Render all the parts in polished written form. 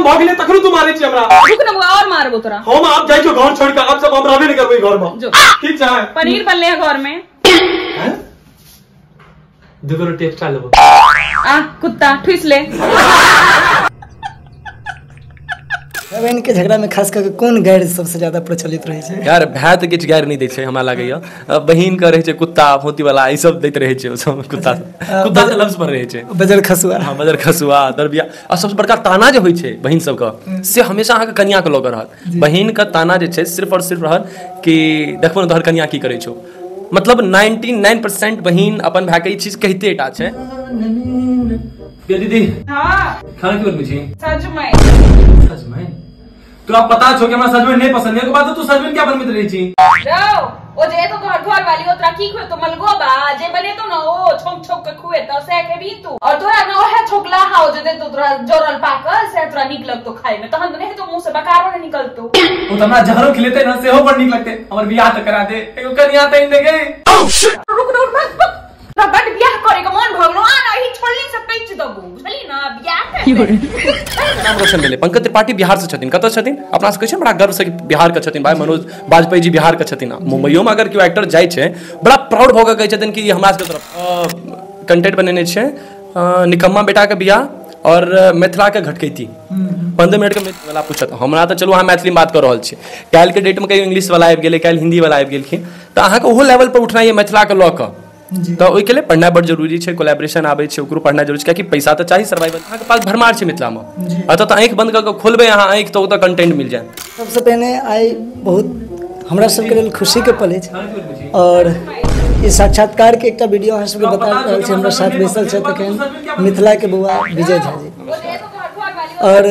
खत्म भ गेलै तखनो तू मारै छी हमरा। रुक न बौआ, और मारबो तोरा। हम आब जाइ छौ घर छोड़ के, आब सब हम रहबे नहीं करबै घर में। ठीक छै, पनीर बनले है घर में। हैं? दूगो रोटी एक्स्ट्रा लेबो। आ कुत्ता ठुस ले। बहन के झगड़ा में खास करके कोन गारि सबसे ज्यादा प्रचलित रहे छै? यार भाय तऽ किछु गारि नहि दै छै हमरा लागैया, बहिन के रहै छै कुत्ता भौती वाला ई सब दैत रहै छै। ओ सब कुत्ता कुत्ता तऽ लफ्ज पर रहै छै, बजर खसुआ। हाँ, बजर खसुआ दरबिया। आ सबसँ बड़का ताना जे होइ छै बहिन सबके से हमेशा अहाँके कनिया के लऽ कऽ रहत। बहिन के ताना जे छै सिर्फ और सिर्फ रहत कि देखबो ने तोहर कनिया की करै छौ। मतलब 99% बहिन अपन भाय के ई चीज कहिते टा छै। दीदी हाँ, खाना की बनबै छी? सजमनि। सजमनि? तोरा पता छौ कि हमरा सजमनि नहीं पसंद है, बात तू सजमनि क्या बनबैत रहै छी? रौ, ओ जे तो तोहर घर वाली ओतरा की खुएतो मलगोबा जे बनेतो न ओ छोंक छोंक के खुएतो से खेबी तू। और तोरा न ओहे छोकला हाउ जे देतो तोरा जरल पाकल से तोरा नीक लगतो खाय में, तहन नहीं तो मुंह से बकारो नहीं निकलतो। ओ त हमरा जहरो खिलेते न सेहो बड़ नीक लगते। हमर बियाह त करा दे, एगो कनिया त इन दे गई। रुक रुक रुक, तोरा बड बियाह करे के मन भ गेलो। आ ना ई छोड़ली से पेच दबू, बुझली ना बियाह कर। नाम रोशन भेलै। पंकज त्रिपाठी बिहार से छथिन। कतऽ छथिन? अपना सबके छै बड़ा गर्व से बिहार के छथिन भाई। मनोज वाजपेयी जी बिहार के छथिन। मुंबइयो में अगर केओ एक्टर जाइ छै बड़ा प्राउड भऽ के कहै छथिन कि हमरा सबके तरफ कंटेंट बनेने छै निकम्मा बेटा के बियाह और मिथिला के घटकैती। 15 मिनट के वाला पूछत हमरा तऽ चलू अहाँ मैथिली में बात कऽ रहल छी। काल्हि के डेट में कहियो इंग्लिश वाला आबि गेलै, काल्हि हिंदी वाला आबि गेलखिन, तऽ अहाँके ओहो लेवल पर उठनाइ यऽ मिथिला के लऽ कऽ। तऽ ओहिके लेल पढ़नाइ बड जरूरी छै। कोलैबोरेशन आबै छै ओकरो पढ़नाइ जरूरी छै, कियाकि पैसा तऽ चाही सर्वाइवल। अहाँके पास भरमार छै मिथिलामे, एतऽ तऽ आँखि बंद कऽ के खोलबै अहाँ आँखि तऽ ओतऽ कंटेंट मिल जायत। सबसे पहिने आइ बहुत हमरा सबके लेल खुशीके पल अछि और ई साक्षात्कार के एकटा वीडियो अहाँ सबके बता रहल छी। हमरा साथ बैसल छथि एखन मिथिला के बौआ विजय झा जी और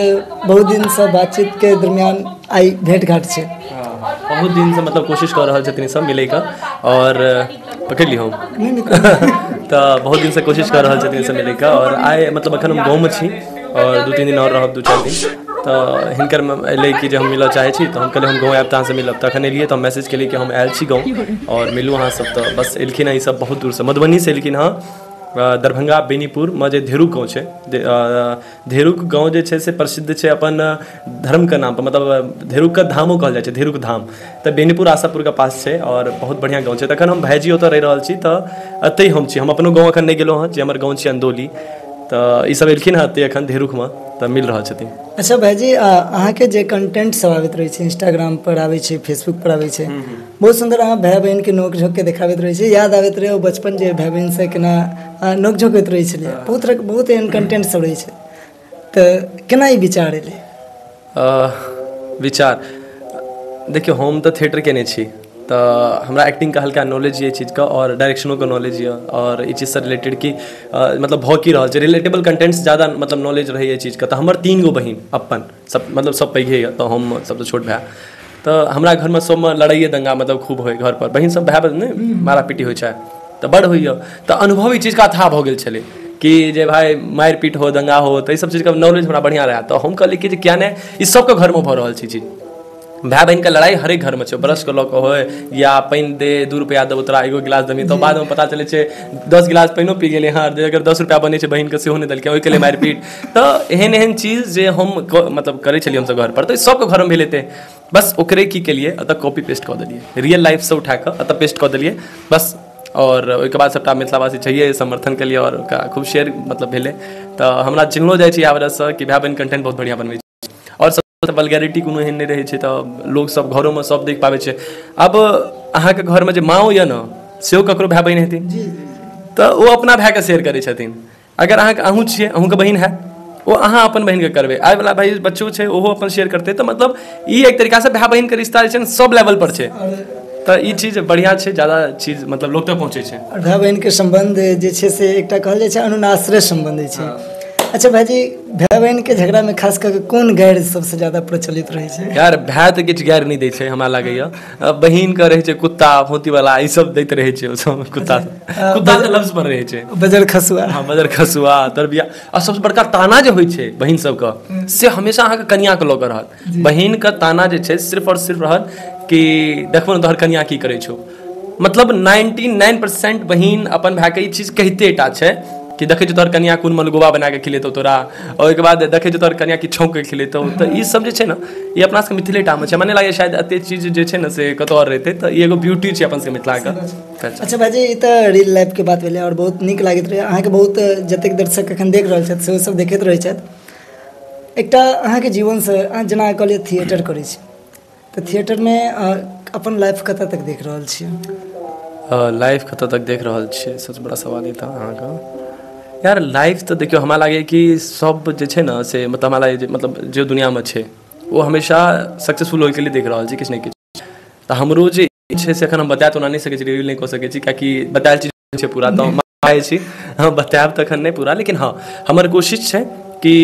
बहुत दिनसँ बातचीत के दरमियान आइ भेंट घाट छै। बहुत दिनसँ मतलब कोशिश कऽ रहल छथिन सब मिलैके और पकड़ ली हम तऽ बहुत दिनसँ कोशिश कऽ रहल छथिन सब मिलैके। और आइ मतलब एखन हम गाँवमे छी और 2-3 दिन और रहब, 2-4 दिन। तऽ हिनकर एलै कि जे हम मिलऽ चाहै छी, तऽ हम कहलियै हम गाँव आयब तऽ अहाँसँ मिलब। तखन एलियै तऽ हम मैसेज केलियै कि हम आयल छी गाँव और मिलू अहाँ सब। तऽ बस एलखिन हँ ई सब बहुत दूरसँ, मधुबनीसँ एलखिन हँ। दरभंगा बेनीपुरमे जे धेरुक गाँव छै, धेरुक गाँव जे छै से प्रसिद्ध छै अपन धर्मके नाम पर, मतलब धेरुकके धामो कहल जाइ छै, धेरुक धाम। तऽ बेनीपुर आशापुरके पास छै और बहुत बढ़िआँ गाँव छै। तखन हम भायजी ओतऽ रहि रहल छी तऽ एतहि हम छी। हम अपनो गाँव एखन नहि गेलहुँ हँ, जे हमर गाँव छै अंदौली। तऽ ई सब एलखिन हँ एतहि एखन धेरुकमे तऽ मिल रहल छथिन। अच्छा भाईजी, अहाँके जे कंटेंट सब आबैत रहै छै, इंस्टाग्राम पर आबै छै, फेसबुक पर आबै छै, बहुत सुन्दर अहाँ भाय बहिनके नोक झोंक के देखाबैत रहै छै। याद आबैत रहै ओ बचपन जे भाय बहिन से केना नोक झोंक होइत रहै छलै। बहुत तरह बहुत एहन कंटेंट सब रहै छै, तऽ केना ई विचार एलै? विचार देखियौ, हम तऽ थिएटर केने छी तऽ हमरा एक्टिंगके हल्का नॉलेज यऽ चीजके और डायरेक्शनोके नॉलेज यऽ और ई चीजसँ रिलेटेड कि मतलब भऽ की रहल छै, रिलेटेबल कंटेंट्स ज़्यादा मतलब नॉलेज रहैए चीजके। तऽ हमर 3 गो बहिन अपन सब मतलब सब पैघे यऽ, तऽ हम सबसँ छोट भाय। तऽ हमरा घरमे सबमे लड़ाइए दंगा मतलब खूब होइ घर पर, बहिन सब भाय बहिन नहि मारा पीटी होइ छै तऽ बड़ होइए। तऽ अनुभव ई चीजके अथाह भऽ गेल छलै कि जे भाय मारि पीट हो दंगा हो, तऽ ई सब चीजके नॉलेज हमरा बढ़िआँ रहए। तऽ हम कहलियै कि जे किया नहि ई सबके घरमे भऽ रहल छै चीज। भाय बहिनके लड़ाइ हरेक घरमे छै, ब्रशके लऽ कऽ होइ या पानि दे 2 रुपैआ देबो तोरा एगो गिलास देबही, तऽ बादमे पता चलै छै 10 गिलास पानिओ पी गेलै हँ, अगर 10 रुपैआ बनै छै बहिनके सेहो नहि देलकै, ओहिके लेल मारि पीट। तऽ एहन एहन चीज जे हम मतलब करै छलियै हमसब घर पर, तऽ सबके घरमे भेल हेतै। बस ओकरे की केलियै एतऽ कॉपी पेस्ट कऽ देलियै, रियल लाइफसँ उठा कऽ एतऽ पेस्ट कऽ देलियै बस। और ओहिके बाद सबटा मिथिलावासी छैहे समर्थन केलियै और ओकरा खूब शेयर मतलब भेलै। तऽ हमरा चिन्हलो जाइ छै इएह वजहसँ कि भाय बहिन कंटेंट बहुत बढ़िआँ बनबै छै और सब वल्गैरिटी कोनो एहन नहि रहै छै, तऽ लोकसब घरोमे सब देख पाबै छै। आब अहाँके घरमे जे माँओ यऽ ने सेहो ककरो भाय बहिन हेथिन, तऽ ओ अपना भायके शेयर करै छथिन। अगर अहाँके अहूँ छियै, अहूँके बहिन हैत, ओ अहाँ अपन बहिनके करबै, आइवला भाई बच्चो छै ओहो अपन शेयर करतै। तऽ मतलब ई एक तरीकासँ भाय बहिनके रिश्ता जे छै ने सब लेवल पर छै। तऽ ई चीज बढ़िआँ छै, ज्यादा चीज मतलब लोक तक पहुँचै छै। और भाय बहिनके सम्बन्ध जे छै से एकटा कहल जाइ छै अनुनाश्रय सम्बन्ध छै। अच्छा भाईजी, भाय बहिनके झगड़ामे खास कऽ के कोन गारि सबसे ज्यादा प्रचलित रहै छै? यार भाय तऽ किछु गारि नहि दै छै हमरा लागैया, बहिनके रहै छै कुत्ता भौती वाला ई सब दैत रहै छै। ओ सब कुत्ता कुत्ता तऽ लफ्ज पर रहै छै, बजर खसुआ। हाँ, बजर खसुआ दरबिया। आ सबसँ बड़का ताना जे होइ छै बहिन सबके से हमेशा अहाँके कनियाके लऽ कऽ रहत। बहिनके ताना जे छै सिर्फ और सिर्फ रहत कि देखबो ने तोहर कनिया की करै छौ। मतलब 99% बहिन अपन भायके ई चीज कहिते टा छै। कि देखै छियौ तोहर कनिया कोन मलगोबा बना कऽ खिलेतौ तोरा, ओहिके बाद देखै छियौ तोहर कनिया कि छौंक के खिलेतौ। तऽ ई सब जे छै ने ई अपना सबके मिथिलेटामे छै। हमरा नहि लागैए शायद एते चीज जे छै ने से कतौ आओर रहितै। तऽ ई एगो ब्यूटी छै अपन सबके मिथिलाके। अच्छा भाईजी, ई तऽ रियल लाइफके बात भेलै आओर बहुत नीक लागैत रहै अहाँके। बहुत जतेक दर्शक एखन देख रहल छथि सेहो सब देखैत रहै छथि। एकटा अहाँके जीवनसँ, अहाँ जेना कहलियै थिएटर करै छी, तऽ थिएटरमे अपन लाइफ कतऽ तक देख रहल छियै? लाइफ कतऽ तक देख रहल छियै, सबसँ बड़ा सवाल ई तऽ अहाँके यार। लाइफ तऽ देखियौ हमरा लागैए कि सब जे छै ने से मतलब हमरा लागैए जे मतलब जे दुनिआँमे छै ओ हमेशा सक्सेसफुल होइके लिए देख रहल छै किछु ने किछु। तऽ हमरो जे छै से एखन हम बता तऽ ओना नहि सकै छी, रिवील नहि कऽ सकै छी, कियाकि बतायल चीज छै पूरा तऽ हम चाहै छी हम बतायब तखन नहि पूरा। लेकिन हँ, हमर कोशिश छै कि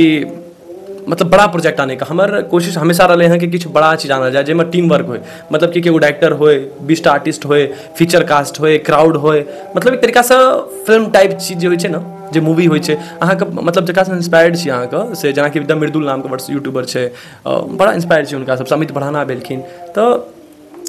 मतलब बड़ा प्रोजेक्ट आनैके। हमर कोशिश हमेशा रहलै हँ कि किछु बड़ा चीज आनल जाय जाहिमे टीम वर्क होइ, मतलब कि एगो डायरेक्टर होइ, 20टा आर्टिस्ट होइ, फीचर कास्ट होइ, क्राउड होइ, मतलब एक तरीकासँ फिल्म टाइप चीज जे होइ छै ने, जे मूवी होइ छै अहाँके, मतलब जकरासँ इंस्पायर्ड छी अहाँके से, जेनाकि द मृदुल नामके बड़ यूट्यूबर छै, बड़ा इंस्पायर छी हुनका सबसँ। अमित भड़ाना भेलखिन, तऽ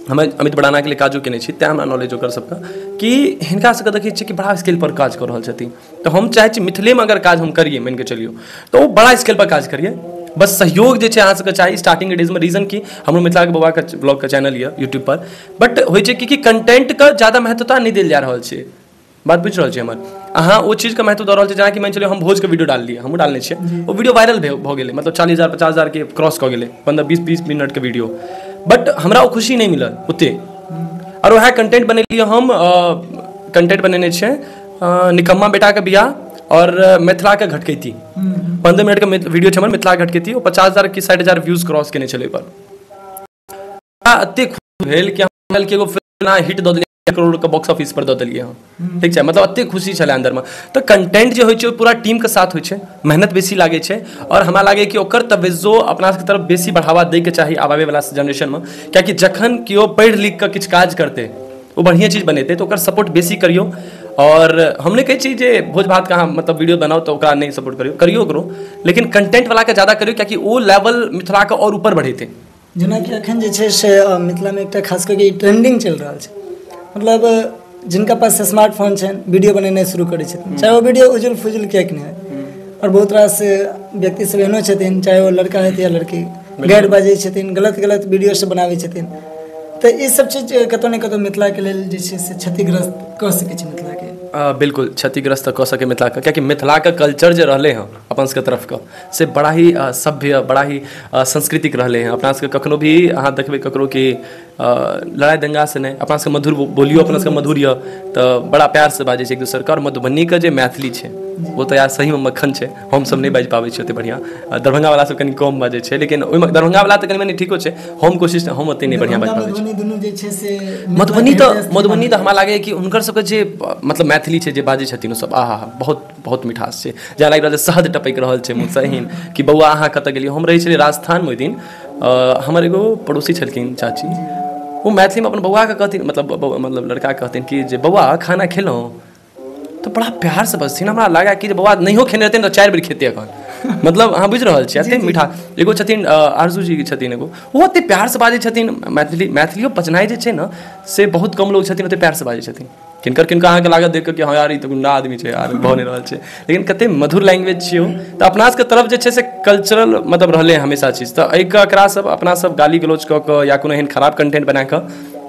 हम अमित भड़ानाके लिए काजो केने छी, तैँ हमरा नॉलेज ओकर सबके कि हिनका सबके देखै छियै कि बड़ा स्केल पर काज कऽ रहल छथिन। तऽ हम चाहै छी मिथिलेमे अगर काज हम करियै, मानिके चलियौ, तऽ ओ बड़ा स्केल पर काज करियै। बस सहयोग जे छै अहाँ सबके चाही स्टार्टिंग डेजमे। रीजन कि हमरो मिथिलाके बौआके ब्लॉगके चैनल यऽ यूट्यूब पर, बट होइ छै कि कंटेंटके ज्यादा महत्वता नहि देल जा रहल छै। बात बुझि रहल छी हमर? अहाँ ओ चीजके महत्व दऽ रहल छी, जेनाकि मानि चलियौ हम भोजके वीडियो डाललियै, हमहूँ डालने छियै, ओ वीडियो वायरल भऽ गेलै, मतलब 40,000 50,000 के क्रॉस कऽ गेलै, 15-20 मिनटके वीडियो, बट हमरा ओ खुशी नहि मिलल ओते। आओर वएह कंटेंट बनेलियै हम, कंटेंट बनेने छियै निकम्मा बेटाके बियाह आओर मिथिलाके घटकैती, 15 मिनटके वीडियो छै हमर मिथिलाके घटकैती, ओ 50,000 कि 60,000 व्यूज क्रॉस केने छलै ओहिपर। एते खुशी भेल कि हम एगो फिल्म हिट दऽ देलियै, 1 करोड़ के बॉक्स ऑफिस पर दऽ देलियै हम, ठीक छै, मतलब एते खुशी छलै अन्दरमे। तऽ कंटेंट जे होइ छै ओ पूरा टीमके साथ होइ छै, मेहनत बेसी लागै छै, आओर हमरा लागै कि ओकर तवज्जो अपना सबके तरफ बेसी बढ़ावा दैके चाही आबैवला जेनरेशनमे, कियाकि जखन केओ पढ़ि लिख कऽ किछु काज करतै, ओ बढ़िआँ चीज बनेतै, तऽ ओकर सपोर्ट बेसी करियौ। आओर हम नहि कहै छी जे भोज भातके अहाँ मतलब वीडियो बनाउ तऽ ओकरा नहि सपोर्ट करियौ, करियौ ओकरो, लेकिन कंटेंटवलाके ज्यादा करियौ, कियाकि ओ लेवल मिथिलाके आओर ऊपर बढ़ेतै। जेनाकि एखन जे छै से मिथिलामे एकटा खास कऽ के ट्रेंडिंग चलि रहल छै, मतलब जिनका पास स्मार्टफोन छनि वीडियो बनेनाइ शुरू करै छथिन, चाहे ओ वीडियो उजुल फुजुल किएक नहि होइ। आओर बहुत रास व्यक्ति सब एहनो छथिन, चाहे ओ लड़का हेतै या लड़की, गैर बाजै छथिन, गलत गलत वीडियो सब बनाबै छथिन। तऽ ई सब चीज कतौ ने कतौ मिथिलाके लेल जे छै से क्षतिग्रस्त कऽ सकै छै मिथिलाके। बिल्कुल क्षतिग्रस्त कऽ सकै मिथिलाके, कियाकि मिथिलाके कल्चर जे रहलै हँ अपन सबके तरफके से बड़ा ही सभ्य, बड़ा ही सांस्कृतिक रहलै हँ। अपना सबके कखनो भी अहाँ देखबै ककरो कि लड़ाइ दंगा से नहि, अपना सबके मधुर बोलियो, अपना सबके मधुर यऽ, तऽ बड़ा प्यारसँ बाजै छै एक दोसरके। आओर मधुबनीके जे मैथिली छै ओ तऽ यार सहीमे मक्खन छै, हमसब नहि बाजि पाबै छियै ओते बढ़िआँ, दरभंगावला सब कनि कम बाजै छै, लेकिन ओहिमे दरभंगावला तऽ कनि मनि ठीको छै, हम कोशिश हम ओते नहि बढ़िआँ बाजि पाबै छी। मधुबनी तऽ हमरा लागैए कि हुनकर सबके जे मतलब मैथिली छै जे बाजै छथिन ओ सब आहा बहुत बहुत मिठास छै, जेना लागि रहल छै शहद टपकि रहल छै मुँहसँ एहन कि बौआ अहाँ कतऽ गेलियै। हम रहै छलियै राजस्थानमे ओहि दिन, हमर एगो पड़ोसी छलखिन चाची, ओ मैथिलीमे अपन बौआके कहथिन, मतलब लड़काके कहथिन कि जे बौआ खाना खेलहुँ, तऽ बड़ा प्यारसँ बजथिन। हमरा लागै कि जे बौआ नहियो खेने रहथिन तऽ 4 बेर खेतै एखन, मतलब अहाँ बुझि रहल छियै एतेक मीठा। एगो छथिन आरजू जी छथिन एगो, ओ ओतेक प्यारसँ बाजै छथिन मैथिली। मैथिलियो बजनाइ जे छै ने से बहुत कम लोक छथिन ओतेक प्यारसँ बाजै छथिन। किनकर किनकर अहाँके लागत देख कऽ कि हँ यार ई तऽ गुंडा आदमी छै यार, भऽ नहि रहल छै, लेकिन कतेक मधुर लैंग्वेज छियै ओ। तऽ अपना सबके तरफ जे छै से कल्चरल मतलब रहलै हमेशा चीज, तऽ एहिके एकरा सब अपना सब गाली गलौज कऽ कऽ या कोनो एहन खराब कंटेंट बना कऽ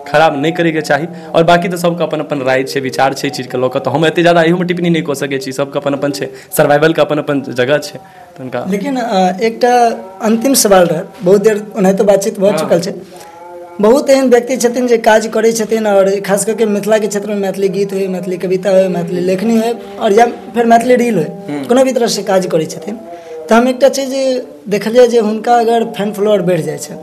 खराब नहि करैके चाही। आओर बाकी तऽ सबके अपन अपन राय छै, विचार छै चीजके लऽ कऽ, तऽ हम एतेक ज्यादा एहूमे टिप्पणी नहि कऽ सकै छी, सबके अपन अपन छै, सर्वाइवलके अपन अपन जगह छै हुनका। लेकिन एकटा अन्तिम सवाल रहत, बहुत देर ओनाहितो बातचीत भऽ चुकल छै। बहुत एहन व्यक्ति छथिन जे काज करै छथिन और खास करके मिथिलाके क्षेत्रमे मैथिली गीत होइ, मैथिली कविता होइ, मैथिली लेखनी होइ और या फेर मैथिली रील होइ, कोनो भी तरहसँ काज करै छथिन। तऽ हम एकटा चीज देखलियै जे हुनका अगर फैन फॉलोअर बढ़ि जाइ छै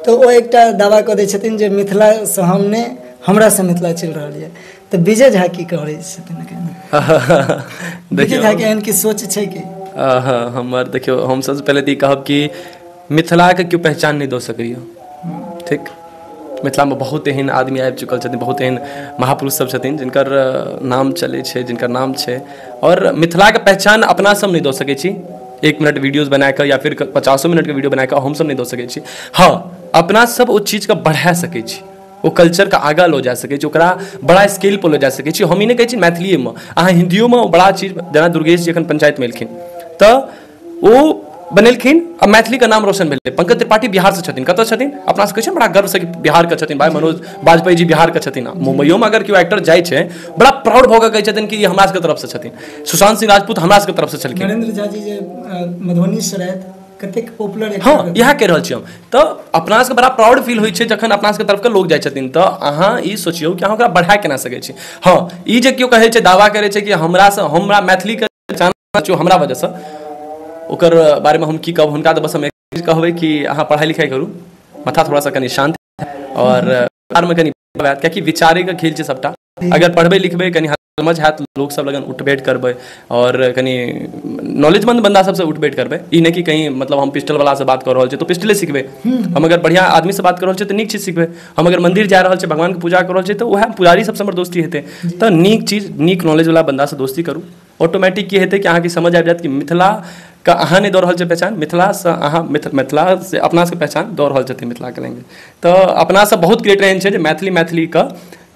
तऽ ओ एकटा दावा कऽ दै छथिन जे मिथिलासँ हम नहि, हमरासँ मिथिला चलि रहल यऽ। तऽ विजय झा की करै छथिन? विजय झाके एहन की सोच छै कि? हमर देखियौ, हम सबसँ पहिले तऽ ई कहब कि मिथिलाके केओ पहचान नहि दऽ सकैए, ठीक। मिथिलामे बहुत एहन आदमी आबि चुकल छथिन, बहुत एहन महापुरुष सब छथिन जिनकर नाम चलै छै, जिनकर नाम छै, और मिथिलाके पहचान अपना सब नहि दऽ सकै छी। 1 मिनट वीडियोज बनाकऽ या फिर 50 मिनटके वीडियो बनाकऽ हमसब नहि दऽ सकै छी। हँ, अपना सब ओ चीजके बढ़ा सकै छी, ओ कल्चरके आगाँ लऽ जा सकै छी, ओकरा बड़ा स्केल पर लऽ जा सकै छी। हम ई नहि कहै छी मैथिलीएमे, अहाँ हिन्दियोमे बड़ा चीज, जेना दुर्गेश जी एखन पंचायतमे एलखिन तऽ ओ बनेलखिन आ मैथिलीके नाम रोशन भेलै। पंकज त्रिपाठी बिहारसँ छथिन, कतऽ छथिन? अपना सबके छै बड़ा गर्वसँ कि बिहारके छथिन, भाई मनोज वाजपेयी जी बिहारके छथिन। मुम्बइयोमे अगर केओ एक्टर जाइ छै बड़ा प्राउड भऽ कऽ कहै छथिन कि ई हमरा सबके तरफसँ छथिन। सुशांत सिंह राजपूत हमरा सबके तरफसँ छलखिन। नरेंद्र झा जी जे मधुबनीसँ रहथि, कतेक पॉपुलर। हँ, इएह कहि रहल छी हम। तऽ अपना सबके बड़ा प्राउड फील होइ छै जखन अपना सबके तरफके लोक जाइ छथिन। तऽ अहाँ ई सोचियौ कि अहाँ ओकरा बढ़ा केना सकै छी। हँ, ई जे केओ कहै छै, दावा करै छै कि हमरासँ हमरा मैथिलीके जान हमरा वजहसँ, ओकर बारेमे हम की कहब हुनका? तऽ बस हम एक चीज कहबै कि अहाँ पढ़ाइ लिखाइ करू, माथा थोड़ा सा कनि शान्त और विचारमे कनि हैत, कियाकि विचारेके खेल छै सबटा। अगर पढ़बै लिखबै, कनि समझ हैत, लोक सब लगन उठ बैठ करबै और कनि नॉलेजमंद बंदा सबसँ उठ बैठ करबै। ई नहि कि कहीं मतलब हम पिस्टल वाला से बात कऽ रहल छी तऽ पिस्टले सिखबै। हम अगर बढ़िआँ आदमीसँ बात कऽ रहल छी तऽ नीक चीज सिखबै। हम अगर मंदिर जा रहल छी, भगवानके पूजा कऽ रहल छी, तऽ उएह पुजारी सबसँ हमर दोस्ती हेतै। तऽ नीक चीज, नीक नॉलेजवला बंदासँ दोस्ती करू। ऑटोमेटिक की हेतै कि अहाँके समझ आबि जायत कि मिथिलाके अहाँ नहि दऽ रहल छै पहचान, मिथिलासँ अहाँ मिथिलासँ अपना सबके पहचान दऽ रहल छथिन मिथिलाके लैंग्वेज। तऽ अपनासँ बहुत क्रिएटर एहन छै जे मैथिली मैथिलीके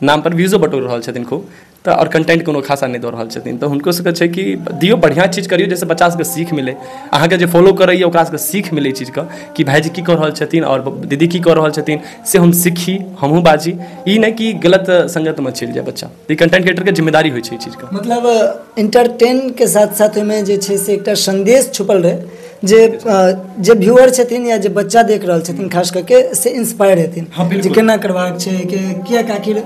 नाम पर व्यूजो बटोरि रहल छथिन खूब तऽ, आओर कंटेंट कोनो खासा नहि दऽ रहल छथिन। तऽ हुनको सबके छै कि दियौ, बढ़िआँ चीज करियौ जाहिसँ बच्चा सबके सीख मिलै, अहाँके जे फॉलो करैए ओकरा सबके सीख मिलै चीजके कि भाइजी की कऽ रहल छथिन आओर दीदी की कऽ रहल छथिन, से हम सीखी, हमहूँ बाजी। ई नहि कि गलत संगतमे चलि जाय बच्चा। ई कंटेंट क्रिएटरके जिम्मेदारी होइ छै ई चीजके। मतलब इंटरटेन के साथ साथ ओहिमे जे छै से एकटा संदेश छुपल रहै, जे जे व्यूअर छथिन या जे बच्चा देख रहल छथिन खास करके, से इंस्पायर हेथिन जे केना करबाक छै, कि किएक आखिर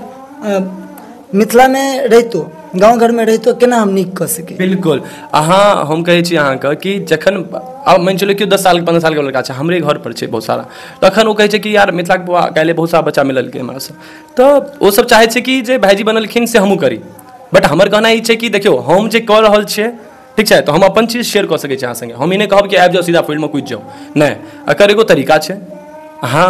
मिथिलामे रहितो, गाँव घरमे रहितो केना हम नीक कऽ सकी। बिल्कुल। अहाँ, हम कहै छी अहाँके कि जखन आब मानि चलू कि 10 सालके 15 सालके लड़का छै, हमरे घर पर छै बहुत सारा, तखन ओ कहै छै कि यार मिथिलाके बौआ, काल्हि बहुत सारा बच्चा मिललकै हमरासँ, तऽ ओ सब चाहै छै कि जे भाइजी बनेलखिन से हमहूँ करी। बट हमर कहना ई छै कि देखियौ, हम जे कऽ रहल छियै ठीक छै, तऽ हम अपन चीज शेयर कऽ सकै छी अहाँ सङ्गे। हम ई नहि कहब कि आबि जाउ सीधा फील्डमे कुदि जाउ, नहि, एकर एगो तरीका छै। अहाँ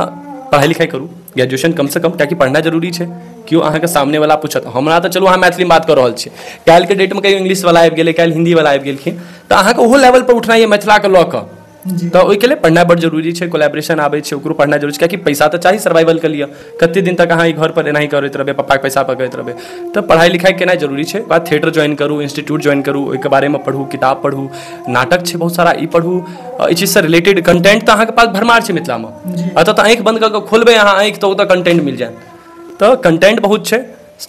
पढ़ाइ लिखाइ करू, ग्रेजुएशन कमसँ कम, कियाकि पढ़नाइ जरूरी छै। केओ अहाँके सामनेवला पूछत, हमरा तऽ चलू अहाँ मैथिलीमे बात कऽ रहल छी, काल्हिके डेटमे कहियो इंग्लिशवला आबि गेलै, काल्हि हिन्दीवला आबि गेलखिन, तऽ अहाँके ओहो लेवल पर उठनाइ यऽ मिथिलाके लऽ कऽ, तऽ ओहिके लेल पढ़नाइ बड्ड जरूरी छै। कोलैबोरेशन आबै छै, ओकरो पढ़नाइ जरूरी छै, कियाकि पैसा तऽ चाही सर्वाइवलके लिए। कते दिन तक अहाँ ई घर पर एनाही करैत रहबै, पप्पाके पैसा पर करैत रहबै? तऽ पढ़ाइ लिखाइ केनाइ जरूरी छै। बाद थिएटर ज्वाइन करू, इंस्टीट्यूट ज्वाइन करू, ओहिके बारेमे पढ़ू, किताब पढ़ू, नाटक छै बहुत सारा, ई पढ़ू। एहि चीजसँ रिलेटेड कंटेंट तऽ अहाँके पास भरमार छै मिथिलामे। एतऽ तऽ आँखि बंद कऽ कऽ खोलबै अहाँ आँखि तऽ ओतऽ कंटेंट मिल जायत। तऽ कंटेंट बहुत छै,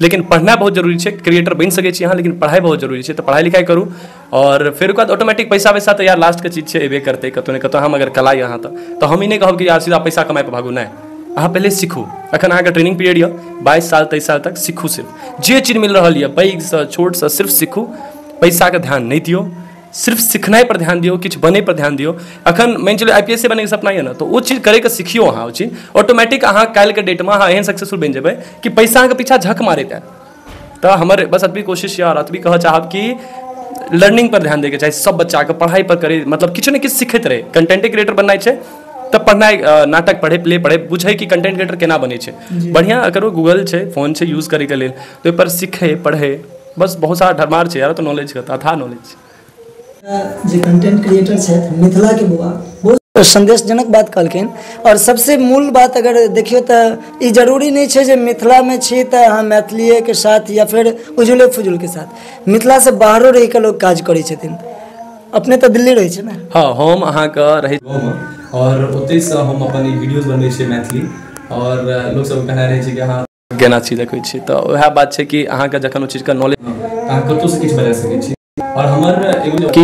लेकिन पढ़नाइ बहुत जरूरी छै। क्रिएटर बनि सकै छी अहाँ, लेकिन पढ़ाइ बहुत जरूरी छै। तऽ पढ़ाइ लिखाइ करू और फेर ओकर बाद ऑटोमेटिक पैसा वैसा तऽ यार लास्टके चीज छै, एबे करतै कतहु ने कतहु। हम अगर कला यऽ अहाँ तऽ हम ई नहि कहब कि यार सीधा पैसा कमाइ पर भागू, नहि, अहाँ पहिले सीखू। अखन अहाँके ट्रेनिंग पीरियड यऽ 22 साल 23 साल तक सीखू, सिर्फ जे चीज मिल रहल यऽ पैघसँ छोटसँ सिर्फ सीखू, पैसाके ध्यान नहि दियौ, सिर्फ सिखनाइ पर ध्यान दियौ, किछु बनै पर ध्यान दियौ। अखन मानि चलू IPS बनैके सपना यऽ ने, तऽ ओ चीज करैके सिखियौ अहाँ। ओ चीज ऑटोमेटिक अहाँ काल्हिके डेटमे अहाँ एहन सक्सेसफुल बनि जेबै कि पैसा अहाँके पीछा झक मारैत आयत। तऽ हमर बस एतबी कोशिश यऽ और एतबी कहऽ चाहब कि लर्निंग पर ध्यान दैके चाही सब बच्चाके, पढ़ाइ पर करै, मतलब किछु ने किछु सिखैत रहै। कंटेंटे क्रिएटर बननाइ छै तऽ पढ़नाइ, नाटक पढ़ै, प्ले पढ़ै, बुझै कि कंटेंट क्रिएटर केना बनै छै। बढ़िआँ अगर गूगल छै, फोन छै यूज करैके लेल, तऽ ओहिपर सिखै पढ़ै, बस बहुत सारा ढरमार छै यार, तऽ नॉलेज के अथाह नॉलेज छै। जे कंटेंट क्रिएटर छथि मिथिलाके बौआ, बहुत संदेशजनक बात कहलखिन। और सबसे मूल बात अगर देखियौ तऽ ई जरूरी नहि छै जे मिथिलामे छी तऽ अहाँ मैथिलीएके साथ या फिर उजुले फुजुलके साथ, मिथिलासँ बाहरो रहिकऽ लोक काज करै छथिन। अपने तऽ दिल्ली रहै छै ने? हँ, हम अहाँके रहै गाँवमे और ओतहिसँ हम अपन ई वीडियोज बनबै छियै मैथिली, और लोक सबके कहना रहै छै कि अहाँ केना छी देखै छी, तऽ उएह बात छै कि अहाँके जखन ओ चीजके नॉलेज, अहाँ कतहुसँ किछु बना सकै छी। और हमर एगो कि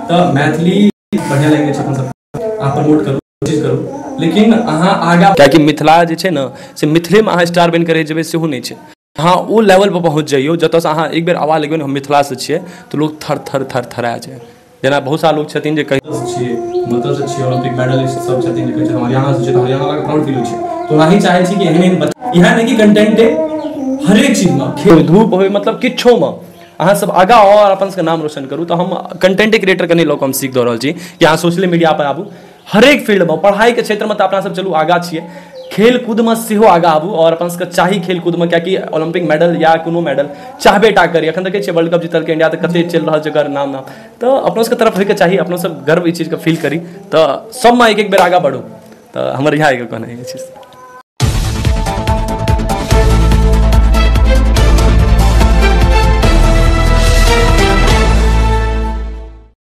तऽ मैथिली बढ़िआँ लैंग्वेज छै अपन सब, अहाँ प्रमोट करू, चीज करू, लेकिन अहाँ आगाँ, कियाकि मिथिला जे छै ने से मिथिलेमे अहाँ स्टार बनि कऽ रहि जेबै सेहो नहि छै। अहाँ ओ लेवल पर पहुँच जइयौ जतऽसँ अहाँ एक बेर आवाज लगबै ने हम मिथिलासँ छियै तऽ लोक थर थर थर थरा जाय। जेना बहुत सारा लोक छथिन जे कहै छियै मतलब छियै, ओलम्पिक मेडलिस्ट सब छथिन जे कहै छै हम हरियाणासँ छियै, तऽ हरियाणा वालाके प्राउड फील होइ छै। तऽ ओनाही चाहै छी कि एहन एहन बच्चा, इएह नहि कि कंटेंटे, हरेक चीजमे, खेल धूप होइ, मतलब किछोमे अहाँ सब आगाँ आउ और अपन सबके नाम रोशन करू। तऽ हम कंटेंटे क्रिएटरके नहि लऽ कऽ हम सीख दऽ रहल छी कि अहाँ सोशल मीडिया पर आबू, हरेक फील्डमे, पढ़ाइके क्षेत्रमे तऽ अपना सब चलू आगाँ छियै, खेल कूदमे सेहो आगाँ आबू। और अपन सबके चाही खेल कूदमे, कियाकि ओलम्पिक मेडल या कोनो मेडल चाहबे टा करी। एखन देखै छियै वर्ल्ड कप जीतलकै इंडिया तऽ कते चलि रहल छै ओकर नाम नाम, तऽ अपनो सबके तरफ होइके चाही, अपनो सब गर्व ई चीजके फील करी, तऽ सबमे एक एक बेर आगाँ बढ़ू। तऽ हमर इएह एगो कहनाइ अछि।